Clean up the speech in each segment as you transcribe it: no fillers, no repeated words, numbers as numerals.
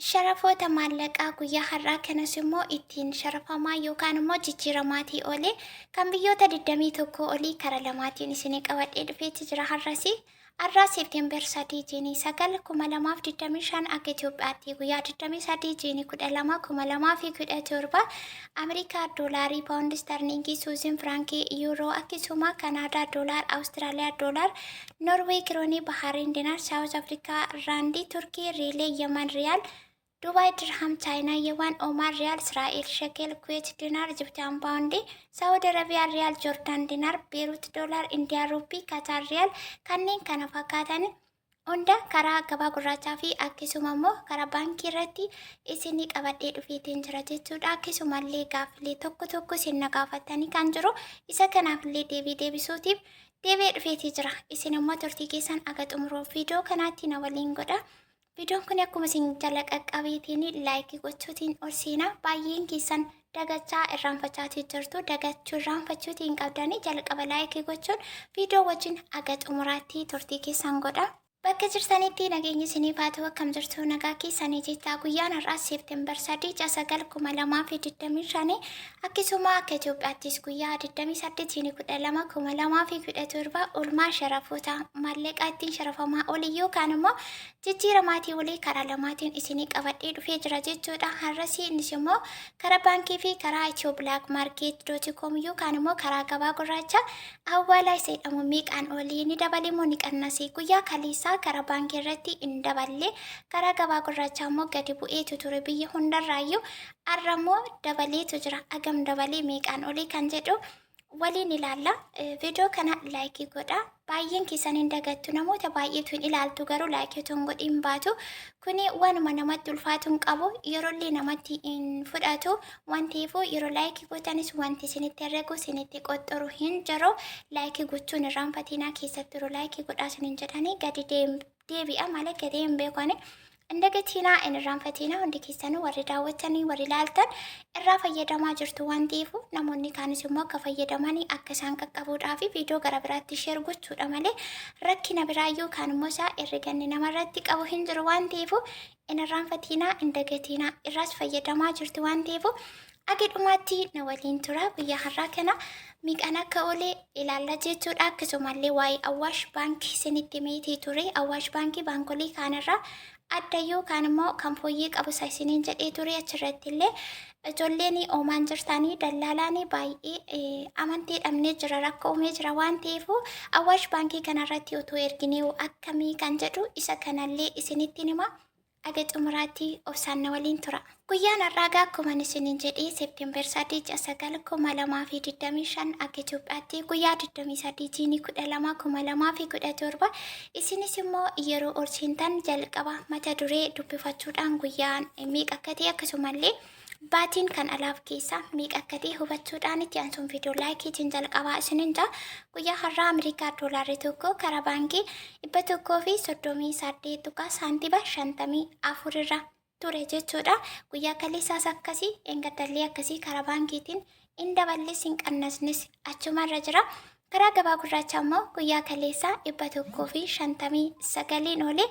Sharafoota maallaqaa guyyaa har'aa kanas immoo ittiin sharafamaa yookaan immoo jijjiiramaatii oole kan biyyoota 21 olii karaa lamaatiin isinii qabadhee dhufeetti jira har'asi. Har'aa Seepteembar 3 jiinii 9 2025 akka Itoophiyaatti guyyaa 23 jiinii 12 2017 Ameerikaa doolaarii, paawundi sterlingii, Suuzin firaankii, yuuroo, akkasuma Kanaadaa doolaar, Awustiraaliyaa doolaar, Noorweey kiroonii, Bahaariin dinaar, Saawuz Afrikaa raandii, Turkii riilee, Yemen riyaal, Dubaay dirham, Chaayinaa yuwaan, Oomaan riyaal, Israa'el shekel, Kuweet dinaar, Jibtaan paawundii, Saawud Arabiyaa riyaal, Joordaan dinaar, Beerut doolaar, Indiyaa ruupii, Kataar riyaal kanneen kana fakkaatan hunda karaa gabaa gurraachaa fi akkasuma immoo karaa baankii irratti isinii qabadhee dhufeetiin jira jechuudha. Akkasumallee gaaffilee tokko tokko isin na gaafattanii kan jiru isa kanaafillee deebii deebisuutiif deebi'ee dhufeetii jira. Isin immoo turtii keessan aga xumuruu viidiyoo kanaatti na waliin godha. Viidiyoon kun akkuma isin jala qaqqabeetiin like gochuutiin ol seenaa. Baay'een keessan dagachaa irraanfachaatii jirtu. Dagachuu irraanfachuutiin qabdanii jalqaba like gochuun viidiyoo wajjin aga xumuraatti turtii keessan godha. Bakka jirtanitti nageenyi isiniif haa ta'u. Akkam jirtu? Nagaa keessanii jechaa, guyyaan har'aa Seeptembar 3 9 2025, akkasuma akka Itoophiyaattis guyyaa 28 12 2017 oolmaa sharafoota maallaqaa ittiin sharafamaa olii yookaan immoo jijjiiramaatii olii karaa lamaatiin isinii qabadhee dhufee jira jechuudha. Har'asii innis immoo karaa baankii fi karaa Ethio Black Market dot com yookaan immoo karaa gabaa gurraacha awwaalaa isa jedhamu meeqaan olii, ni dabale moo ni qannase? Guyyaa kaleessaa karaa baankii irratti hin daballe, karaa gabaa gurraachaa immoo gadi bu'eetu ture biyya hundarraayyuu. Har'a immoo dabaleetu jira. Agam dabalee, meeqaan olii kan jedhu waliin ilaalla. Viidiyoo kana like godha. Baay'een keessan hin dagattu. Namoota baay'eetu hin ilaaltu, garuu like otoo hin godhin baatu. Kuni waanuma namatti ulfaatu hin qabu. Yeroollee namatti hin fudhatu. Waan ta'eef yeroo like gootanis wanti isinitti herregu, isinitti qoxxoru hin jiru. Like gochuun irraanfatinaa. Keessatti yeroo like godhaa isinin jedhanii gadi deebi'a malee gadi hin beekani. Hin dagatinaa, hin irraanfatinaa. Hundi keessanuu warri daawwattanii, warri ilaaltan irraa fayyadamaa jirtu waan ta'eef, namoonni kaanis immoo akka fayyadamanii akka isaan qaqqabuudhaa fi viidiyoo gara biraatti share gochuudha malee rakkina biraa yookaan immoo isaa herreganni namarratti qabu hin jiru. Waan ta'eef hin irraanfatinaa, hin dagatinaa, irraas fayyadamaa jirtu waan ta'eef agi dhumaatti na waliin tura. Guyyaa har'aa kana meeqaan akka oole ilaalla jechuudha. Akkasumallee waa'ee Awwaash Baankii isinitti meetii ture. Awwaash Baankii baankolii kaanirraa adda yookaan immoo kan fooyyee qabu isa isiniin jedhee ture. Achirratti illee ijoolleen oomaan jirtanii dallaalaan baay'ee amantii dhabnee jira, rakkoo uumee jira. Waan ta'eef Awwaash Baankii kanarratti otoo erginee akkamii kan jedhu isa kanallee isinitti hima. Aga xumuraatti obsaan na waliin tura. Guyyaan har'aa gaa akkuma isiniin jedhee Seepteembar 3 ji'a 9 2025, akka Itoophiyaatti guyyaa 23 jiini 12 2017. Isinis immoo yeroo ol seentan jalqaba mata duree dubbifachuudhaan guyyaan meeqa akka ta'e, akkasumallee baatiin kan alaaf keessa meeqa akka ta'e hubachuudhaan itti aansuun viidiyoo likeiitiin jalqabaa isinin jaa. Guyyaa har'aa Ameerikaa doolaarri tokko karaa baankii 138 tuqaa saantiba 54 irra ture jechuudha. Guyyaa kaleessaas akkasii, eengaddallee akkasii, karaa baankiitiin hin daballes hin qannasnes, achumarra jira. Karaa gabaa gurraachaa immoo guyyaa kaleessaa 159n oole.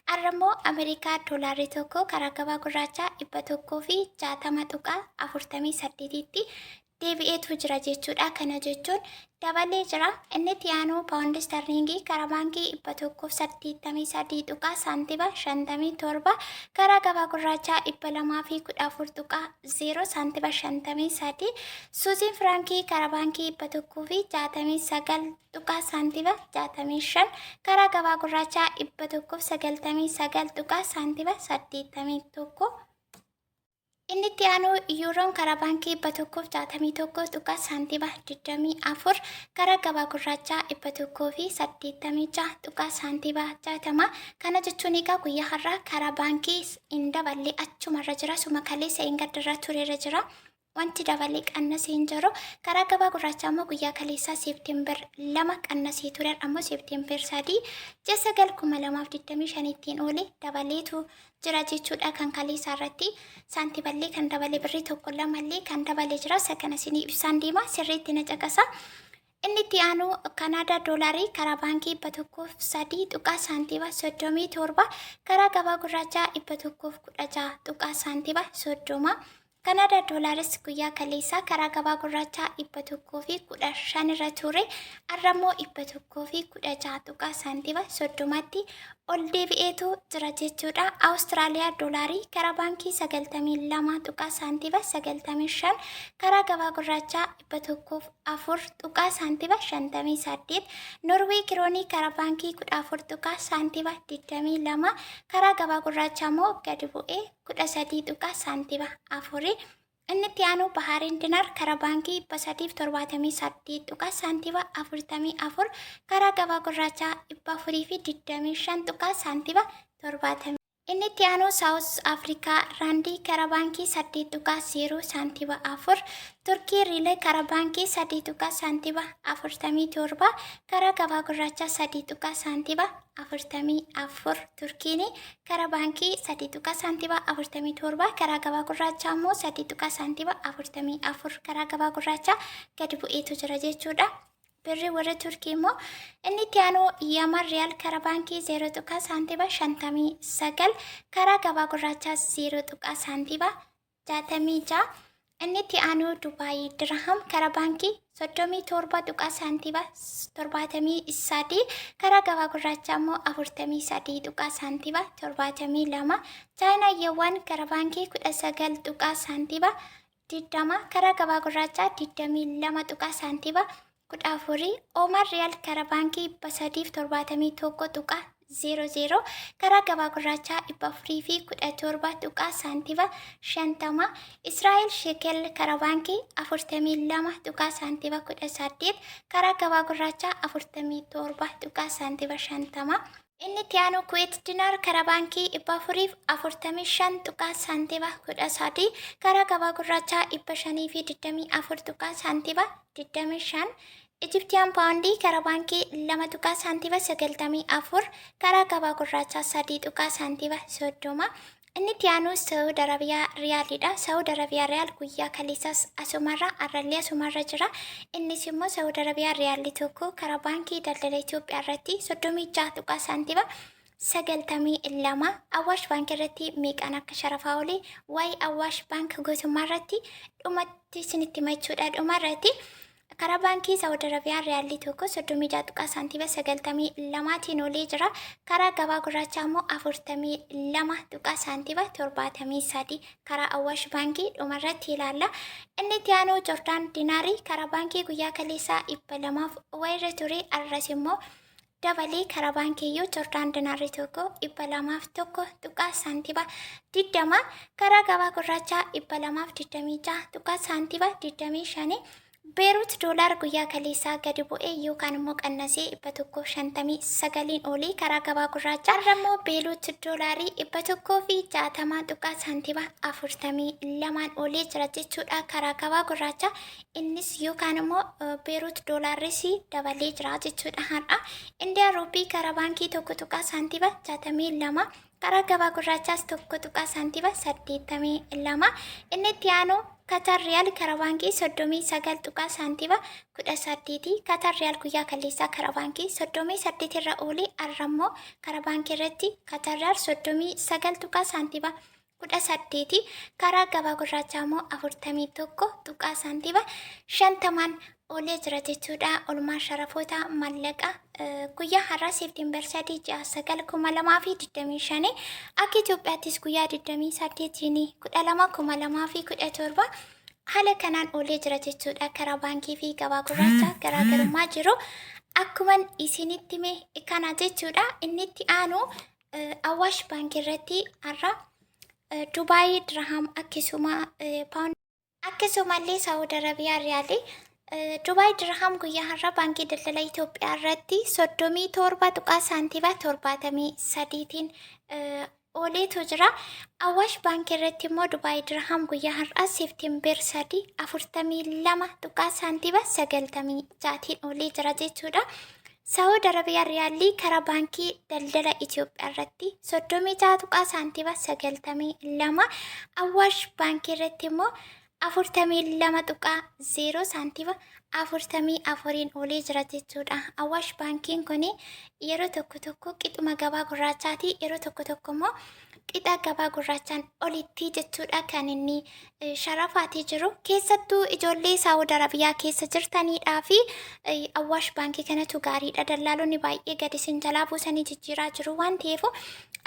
Har'a immoo Ameerikaa doolaarri tokko karaa gabaa gurraachaa 160.48tti deebi'eetu jira jechuudha. Kana jechuun dabalee jira. Inni itti aanu paawundi sterlingii karaa baankii 183 tuqaa saantiba 57, karaa gabaa gurraachaa 214 tuqaa 0 saantiba 53. Suuziin firaankii karaa baankii 169 tuqaa saantiba 65, karaa gabaa gurraachaa 199 tuqaa saantiba 81. Inni itti aanu yuuroon karaa baankii 161 tuqaa saantiba 24, karaa gabaa gurraachaa 186 tuqaa saantiba 60. Kana jechuun egaa guyyaa har'aa karaa baankii hin daballe, achumarra jira. Suma kaleessa hin gaddarra turerra jira. Wanti dabalee qannasee hin jiru. Karaa gabaa gurraachaa immoo guyyaa kaleessaa Seepteembar 2 qannasee ture. Ammoo Seepteembar 3 ji'a 9 2025 ittiin oole dabaleetu jira jechuudha. Kan kaleessaa irratti saantiballee kan dabale, birrii tokko lamallee kan dabale jira. Isa kana isinii ibsaan deema, sirriitti na caqasa. Inni itti aanu Kanaadaa doolaarii karaa baankii 103 tuqaa saantiima 37, karaa gabaa gurraachaa 116 tuqaa saantiima 30. Kanaadaa doolaaris guyyaa kaleessaa karaa gabaa gurraachaa 115 irra ture, har'a immoo 116 tuqaa saantiima 30tti ol deebi'eetu jira jechuudha. Awustiraaliyaa doolaarii karaa baankii 92 tuqaa saantiima 95, karaa gabaa gurraachaa 104 tuqaa saantiima 58. Norwee kiroonii karaa baankii 14 tuqaa saantiima 22, karaa gabaa gurraachaa immoo gadi bu'ee 13 tuqaa saantiima 4. Inni itti aanu Bahaariin Dinaar karaa baankii 378 tuqaa saantiima 44, karaa gabaa gurraachaa 425 tuqaa saantiima 70. Inni itti aanu Saawuz Afrikaa Raandii karaa baankii 8 tuqaa 0 saantiima 4, Turkii Riilee karaa baankii 3 tuqaa saantiima 47, karaa gabaa gurraachaa 3 tuqaa saantiima 44. Turkiin karaa baankii 3 tuqaa saantiima 47, karaa gabaa gurraachaa immoo 3 tuqaa saantiima 44 karaa gabaa gurraachaa gadi bu'eetu jira jechuudha. Birri warra Turkii immoo inni itti aanu Yaman Riyaal karaa baankii 0 tuqaa saantiima 59, karaa gabaa gurraachaa 0 tuqaa saantiima 66. Inni itti aanu Dubaay Dirham karaa baankii 37 tuqaa saantiima 73, karaa gabaa gurraachaa immoo 43 tuqaa saantiima 72. Chaayinaa Yewwan karaa baankii 19 tuqaa saantiima 20, karaa gabaa gurraachaa 22 tuqaa saantiima 14. Oomaan Riyaal karaa baankii 371 tuqaa 00, karaa gabaa gurraachaa 417 tuqaa saantiima 50. Israa'el Shekel karaa baankii 42 tuqaa saantiima 18, karaa gabaa gurraachaa 47 tuqaa saantiima 50. Inni itti aanu Kuweet Dinaar karaa baankii 445 tuqaa saantiima 13, karaa gabaa gurraachaa 524 tuqaa saantiima 25. Ijiptiyaan Paawundii karaa baankii 2 tuqaa saantiima 94, karaa gabaa gurraachaa 3 tuqaa saantiima 30. Inni itti aanu Saa'ud Arabiyaa Riyaaliidha. Saa'ud Arabiyaa Riyaal guyyaa kaleessaas asumarra, har'allee asumarra jira. Innis immoo Saa'ud Arabiyaa Riyaalli tokko karaa baankii daldala Itoophiyaa irratti 36 tuqaa saantima 92. Awaash Baank irratti meeqaan akka sharafaa oole waa'ee Awaash Baank guutummaa irratti dhumatti isinitti himachuudha dhuma irratti. Karaa baankii Saa'ud Arabiyaa riyaalli tokko 36 tuqaa saantiima 92tiin olee jira. Karaa gabaa gurraachaa immoo 42 tuqaa saantiima 73 karaa Awaash Baankii dhumarratti ilaalla. Inni itti aanu Jordaan Dinaarii karaa baankii guyyaa kaleessaa 200 wayirra ture, arras immoo dabalee karaa baankiiyyuu Jordaan Dinaarri tokko 201 tuqaa saantiima 20, karaa gabaa gurraachaa 226 tuqaa saantiima 25. Beerut doolaar guyyaa kaleessaa gadi bu'ee yookaan immoo qannasee 159n olii karaa gabaa gurraachaa. Har'a immoo Beeruut doolaarii 160 tuqaa saantiima 42n olii jira jechuudha karaa gabaa gurraachaa. Innis yookaan immoo Beeruut doolaarris dabalee jira jechuudha har'a. Indiyaa ruupii karaa baankii 1 tuqaa saantiima 62, karaa gabaa gurraachaas 1 tuqaa saantiima 82. Inni itti aanu Katar Riyaal karaa baankii 39 tuqaa saantiima 18. Katar Riyaal guyyaa kaleessaa karaa baankii 38 irra oolee, har'a immoo karaa baankii irratti Katar Riyaal 39 tuqaa saantiima 18, karaa gabaa gurraachaa immoo 41 tuqaa saantiima 50n oolee jira jechuudha. Olmaa sharafoota mallaqa guyyaa har'aa Seepteembar 3 ji'a 9 2025, akka Itoophiyaattis guyyaa 28 12 2017 haala kanaan oolee jira jechuudha. Karaa baankii fi gabaa gurraachaa garaagarummaa jiru akkuman isinitti hime kana jechuudha. Inni itti aanu Awaash Baankii irratti har'a Dubaay Dirham akkasuma Paawund akkasumallee Saawud Arabiyaa Riyaalii. Dubaay Dirham guyyaa har'a baankii daldala Itoophiyaa irratti 37 tuqaa saantiima 73tiin ooleetu jira. Awaash Baankii irratti immoo Dubaay Dirham guyyaa har'aa Seepteembar 3 42 tuqaa saantiima 96tiin oolee jira jechuudha. Saa'ud Arabiyaa Riyaalli karaa baankii daldala Itoophiyaa irratti 36 tuqaa saantiima 92, Awaash Baankii irratti immoo 42.0 saantima 44n oolee jira jechuudha. Awaash baankiin kun yeroo tokko tokko qixuma gabaa gurraachaati, yeroo tokko tokko immoo qixa gabaa gurraachaan olitti jechuudha kan inni sharafaatii jiru. Keessattuu ijoollee Saawud Arabiyaa keessa jirtaniidhaa fi Awaash baankii kanatu gaariidha. Dallaalonni baay'ee gadi isin jalaa buusanii jijjiiraa jiru waan ta'eef,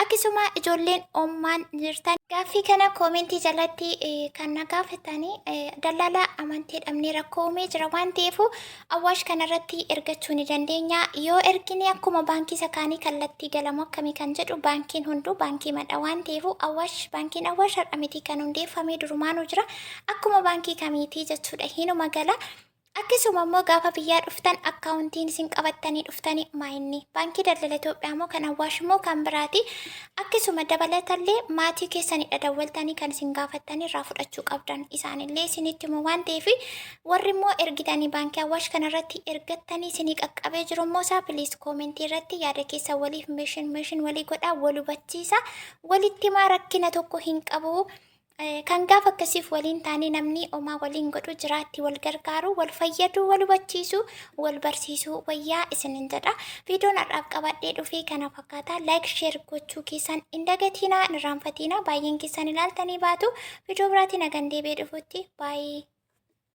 akkasuma ijoolleen Omaan jirtan gaaffii kana koomentii jalatti kan na gaafatanii, dallaala amantee dhabnee rakkoo uumee jira waan ta'eef, Awaash kanarratti ergachuu ni dandeenya. Yoo ergine akkuma baankii isa kaanii kallattii galamu akkamii kan jedhu, baankiin hunduu baankii madha waan ta'eef, Awaash baankiin Awaash har'a miti kan hundeeffamee, durumaanuu jira. Akkuma baankii kamiitii jechuudha, hinuma gala. Akkasuma immoo gaafa biyyaa dhuftan akkaawuntiin isin qabattanii dhuftanii maayinni baankii daldala Itoophiyaa immoo kan Awaash immoo kan biraati. Akkasuma dabalatallee maatii keessanidha dawwaltanii kan isin gaafattanii irraa fudhachuu qabdan, isaanillee isinitti immoo waan ta'eef, warri immoo ergitanii baankii Awaash kanarratti ergattanii isinii qaqqabee jiru immoo isaa please koomentii irratti yaada keessa waliif meeshin meeshin walii godhaa, wal hubachiisa, walitti himaa, rakkina tokko hin qabu. Kan gaafa akkasiif waliin taanee namni omaa waliin godhu jiraatti, wal gargaaru, wal fayyadu, wal hubachiisu, wal barsiisuu wayyaa isinin jedha. Viidiyoon har'aaf qabadhee dhufee kana fakkaata. Like, share gochuu keessan hin dagatinaa, hin irraanfatinaa. Baay'een keessan ilaaltanii baatu. Viidiyoo biraatiin hagan deebi'ee dhufutti baay'ee.